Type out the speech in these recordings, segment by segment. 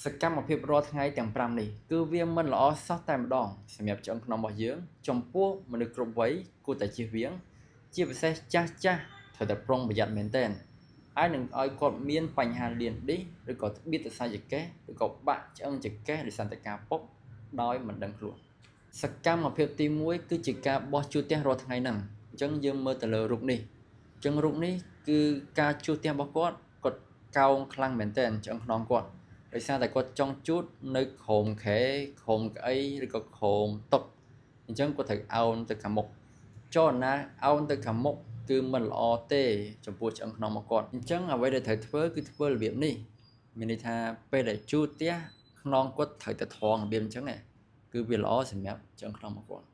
សកម្មភាពរាល់ថ្ងៃទាំង5នេះគឺវាមិនល្អសោះតែម្ដងសម្រាប់ឆ្អឹងខ្នងរបស់យើងចំពោះមនុស្សគ្រប់វ័យគួរតែជៀសវាងជាពិសេសចាស់ចាស់ត្រូវតែប្រុងប្រយ័ត្នមែនទែនអាចនឹងឲ្យគាត់មានបញ្ហាលៀនឌីសឬក៏ត្បៀតសរសៃចង្កេះឬក៏បាក់ឆ្អឹងចង្កេះដោយសារតែការពុកដោយមិនដឹងខ្លួនសកម្មភាពទី1គឺជាការបោះជួលផ្ទះរាល់ថ្ងៃហ្នឹងអញ្ចឹងយើងមើលទៅលើរូបនេះអញ្ចឹងរូបនេះគឺការជួលផ្ទះរបស់គាត់គាត់កោងខ្លាំងមែនទែនឆ្អឹងខ្នងគាត់ដោយសារតែគាត់ចង់ជូតនៅក្រោមគ្រែក្រោមកៅអីឬក៏ក្រោមតុអញ្ចឹងគាត់ត្រូវអោនទៅខាងមុខចលនាអោនទៅខាងមុខគឺមិនល្អទេចំពោះឆ្អឹងខ្នងរបស់គាត់អញ្ចឹងអ្វីដែលត្រូវធ្វើគឺធ្វើរបៀបនេះមានន័យថាពេលដែលជូតផ្ទះខ្នងគាត់ត្រូវតែត្រង់របៀបអញ្ចឹងគឺវាល្អសម្រាប់ឆ្អឹងខ្នងរបស់គាត់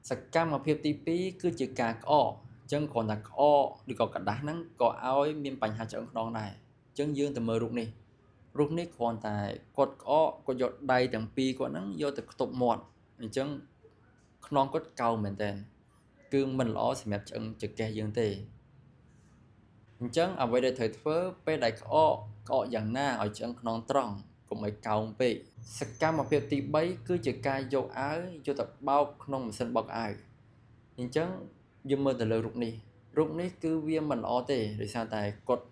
សកម្មភាពទី2គឺជាការក្អកអញ្ចឹងគ្រាន់តែក្អកឬក៏ក្រដាសហ្នឹងក៏ឲ្យមានបញ្ហាឆ្អឹងខ្នងដែរអញ្ចឹងយើងទៅមើលរូបនេះរូបនេះគ្រាន់តែគាត់ក្អកគាត់យកដៃទាំងពីរគាត់ហ្នឹងយកទៅខ្ទប់មាត់អញ្ចឹងខ្នងគាត់កោងមែនតើគឺមិនល្អសម្រាប់ឆ្អឹងចង្កេះយើងទេអញ្ចឹងអ្វីដែលត្រូវធ្វើពេលដែលក្អកក្អកយ៉ាងណាឲ្យឆ្អឹងខ្នងត្រង់កុំឲ្យកោងពេកសកម្មភាពទី3គឺជាការយកអាវយកទៅបោកក្នុងម៉ាស៊ីនបោកអាវអញ្ចឹងយើងមើលទៅលើរូបនេះរូបនេះគឺវាមិនល្អទេដោយសារតែគាត់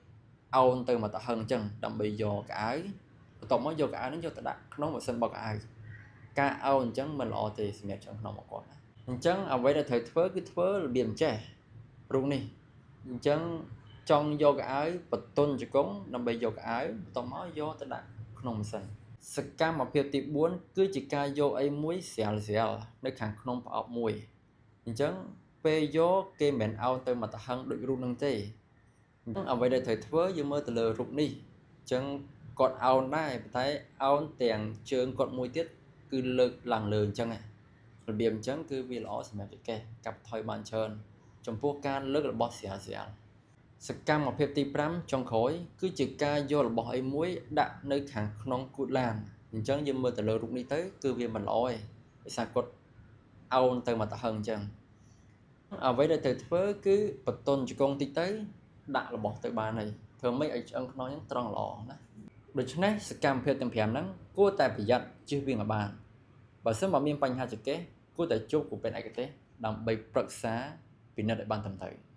អោនទៅមកតហឹងអញ្ចឹងដើម្បីយកកៅអៅបន្ទាប់មកយកកៅអៅហ្នឹងយកទៅដាក់ក្នុងម៉ាស៊ីនបោកកៅអៅការអោនអញ្ចឹងមិនល្អទេសម្រាប់ឆ្អឹងខ្នងរបស់គាត់ណាអញ្ចឹងអ្វីដែលត្រូវធ្វើគឺធ្វើរបៀបចេះរូបនេះអញ្ចឹងចង់យកកៅអៅបន្ទន់ជង្គង់ដើម្បីយកកៅអៅបន្ទាប់មកយកទៅដាក់ក្នុងម៉ាស៊ីនសកម្មភាពទី4គឺជាការយកអីមួយស្រាលស្រាលនៅខាងក្នុងប្រអប់មួយអញ្ចឹងពេលយកគេមិនមែនអោនទៅមកតហឹងដូចរូបនឹងទេអញ្ចឹងអ្វីដែលត្រូវធ្វើយើងមើលទៅលើរូបនេះអញ្ចឹងគាត់អោនដែរប៉ុន្តែអោនទាំងជើងគាត់មួយទៀតគឺលើកឡើងលើអញ្ចឹងរបៀបអញ្ចឹងគឺវាល្អសម្រាប់ចង្កេះកាប់ថយបានច្រើនចំពោះការលើករបស់ស្រាលស្រាលសកម្មភាពទី5ចុងក្រោយគឺជាការយករបស់អីមួយដាក់នៅខាងក្នុងគូទឡានអញ្ចឹងយើងមើលទៅលើរូបនេះទៅគឺវាមិនល្អទេដោយសារគាត់អោនទៅមកតហឹងអញ្ចឹងអ្វីដែលត្រូវធ្វើគឺបន្ទន់ជង្គង់តិចទៅដាក់របស់ទៅបានហើយធ្វើម៉េចឲ្យឆ្អឹងខ្នងហ្នឹងត្រង់ល្អណាដូច្នេះសកម្មភាពទាំង5ហ្នឹងគួរតែប្រយ័ត្នជៀសវាងឲ្យបានបើសិនបើមានបញ្ហាចង្កេះគួរតែជួបគ្រូពេទ្យឯកទេសដើម្បីប្រឹក្សាពិនិត្យឲ្យបានត្រឹមត្រូវ។